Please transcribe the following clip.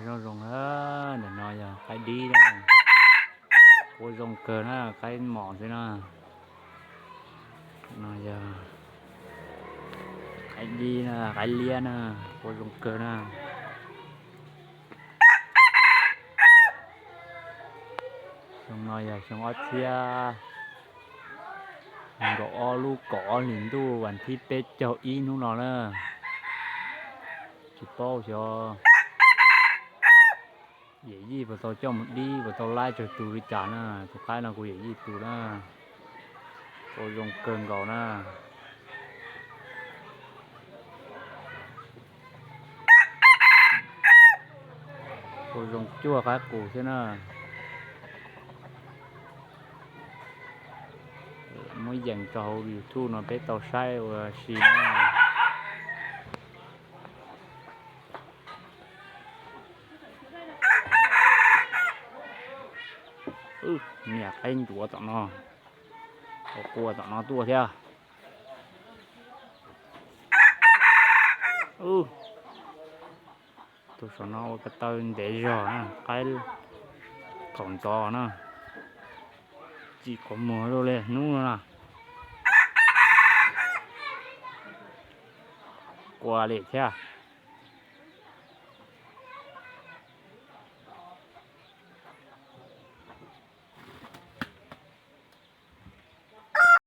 Zoo zoo na, ntawm no yog qaib dib na, quaj zoo kawg na, qaib mos xwb na. No yog qaib dib na, qaib liab na, quaj zoo kawg na. Xyoo no yog xyoo ob txhiab nees nkaum ob lub kaum ob hlis ntuj vas thib peb caug ib hnub no na. Tsis paub xyov yawm yij puas tau coj mus dib, puas tau laib tsawg tus li cas na. Tus qaib no kuv yawm yij tus na, quaj zoo kawg nkaus na. Quaj zoo cuag qaib qus xwb na. Muab yees rau hauv YouTube no peb tau saib ua si na. Niam qaib ncuav tom no, quaj tom no tuaj thiab. Tus saum no ua ko taw ntev zog na, qaib thaum ntxov na, tsis qhov muag li hnub no na. Quaj li thiab.